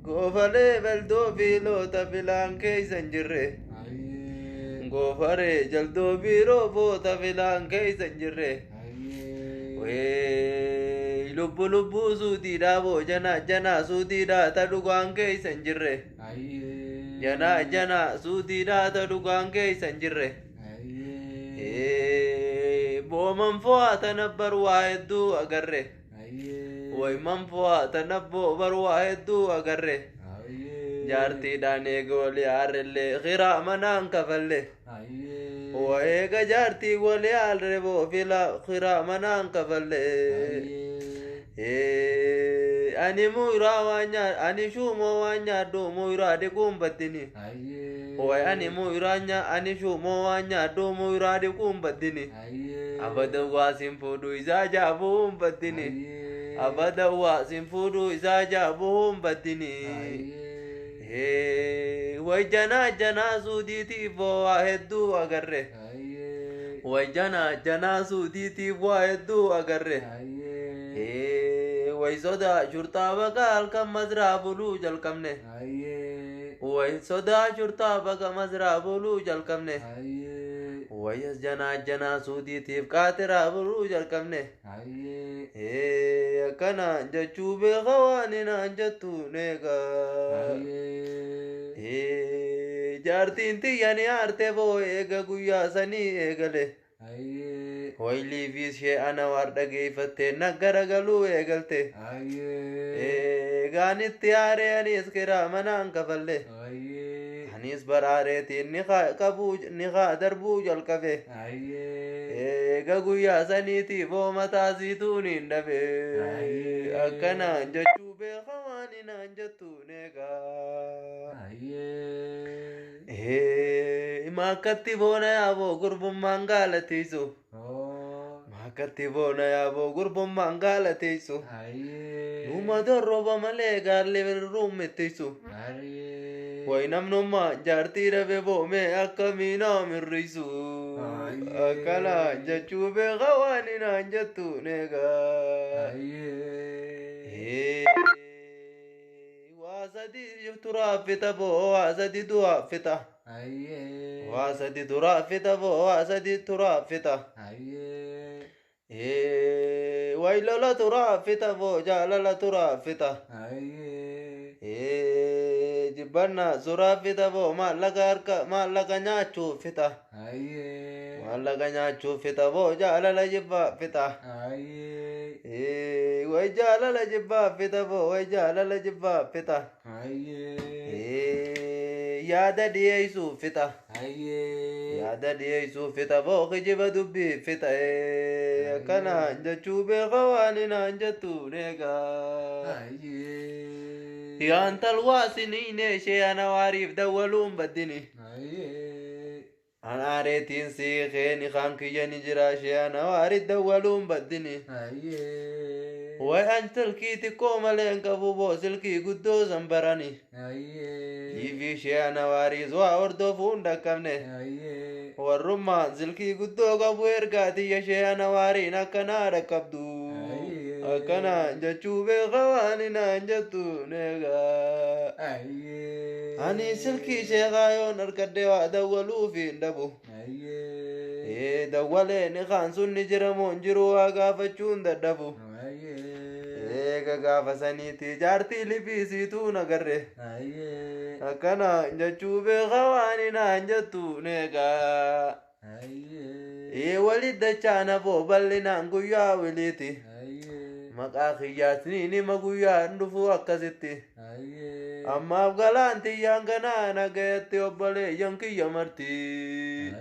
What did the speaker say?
Goofaree beldoo fiiloota filaan keeysa hin jirre. Goofaree jaldoo biiroo boota filaan keeysa hin jirre. Wee lubbu lubbuu suutiidhaa boo janaa janaa suutiidhaa ta dhugaan keeysa hin jirre. Janaa janaa suutiidhaa ta dhugaan keeysa hin jirre. Booman fo'aa bar waa hedduu agarre. Wayman fo'aa tanabboo bar waa hedduu agarre. Jaartiidhaan eega walii aarrellee kiraa manaan kafalle. Wa eega jaartii walii aarre boo fila kiraa manaan kafalle. Ani muyraa waan nyaa ani shuumoo waan nyaadhu muyraa dhiquun baddini. Way ani muyraa nyaa ani shuumoo waan nyaadhu muyraa dhiquun baddini. Abada waa sin fuudhu isaa jaabuun baddini. Abada waa sin fuudhu isaa jaabuun baddini. Way janaa janaa suutiitiif waa hedduu agarre. Way janaa janaa suutiitiif waa hedduu agarre. Way sodaa shurxaa baqa halkan masraa buluu jalqabne. Way sodaa shurxaa baqa masraa buluu jalqabne. Wayas janaa janaa suutiitiif qaatiraa buluu jalqabne. Akkanaan jechuu beeka waan inaan jettu neegaa. Jaartiin tiyya ni aarte boo eega guyyaa sanii eegale. Waylii fi ishee ana waar dhageeffattee na garagaluu eegalte. Eegaanitti aaree anis kiraa manaan kafalle. Anis baraareetiin ni qabuu ni haa darbuu jalqabe. Eega guyyaa saniitiif hoo mataa siituun hin dhabe. Akkanaan jechuu beeka waan inaan jettu neegaa. Maakkatti boona yaaboo gurbummaan gaalatiisu. Maakkatti boona yaaboo gurbummaan gaalatiisu. Numa dorroba malee gaalli birruun mittisu. Way namnummaa jaartii dhabe boomee akkamiin mirrisu. Akkana jechuu beeka waan inaan jettu neegaa. Waa sadi turaa fita boo waa sadi du'aa fita. Waa sadi turaa fita boo waa sadi turaa fita. Way lola turaa fita boo jaalala turaa fita. Jibbanna suraa fita boo maallaqa harka maallaqa nyaachuu fita. Maallaqa nyaachuu fita boo jaalala jibbaa fita. Way jaalala jibbaa fita boo way jaalala jibbaa fita. Yaada dhiyeessuu fita. Yaada dhiyeessuu fita boo kijiba dubbii fita. Akkanaan jechuu beeka waan inaan jettu neegaa. Yaan talwaasiniin ishee ana waariif dawwaluun baddini. An aareetiin siiqeen kaan kiyya ni jira ishee ana waariif dawwaluun baddini. Way an silkii xiqqoo malee hin qabu boo silkii guddoo san barani. Dhiifi ishee ana waariis waa hordofuu hin dhaqqabne. Warrummaan silkii guddoo qabu ergaa tiyya ishee ana waariin akkanaa dhaqqabdu. Akkanaan jechuu beeka waan inaan jettu neegaa. Ani silkii ishee kaayoon argadde waa dawwaluuf hin dhabu. Dawwalee ni kaan sun ni jira moo hin jiru waa gaafachuun dadhabu. Eega gaafa saniiti jaartii lifiisiituu nagarre. Akkana jechuu beeka waan inaan jettu neegaa. Walit dachaana boo bal'inaan guyyaa wiliiti. Maqaa kiyyaasni nima guyyaan dhufu akkasitti. Ammaaf galaan tiyyaan ganaa nagayatti obboleeyyan kiyya marti.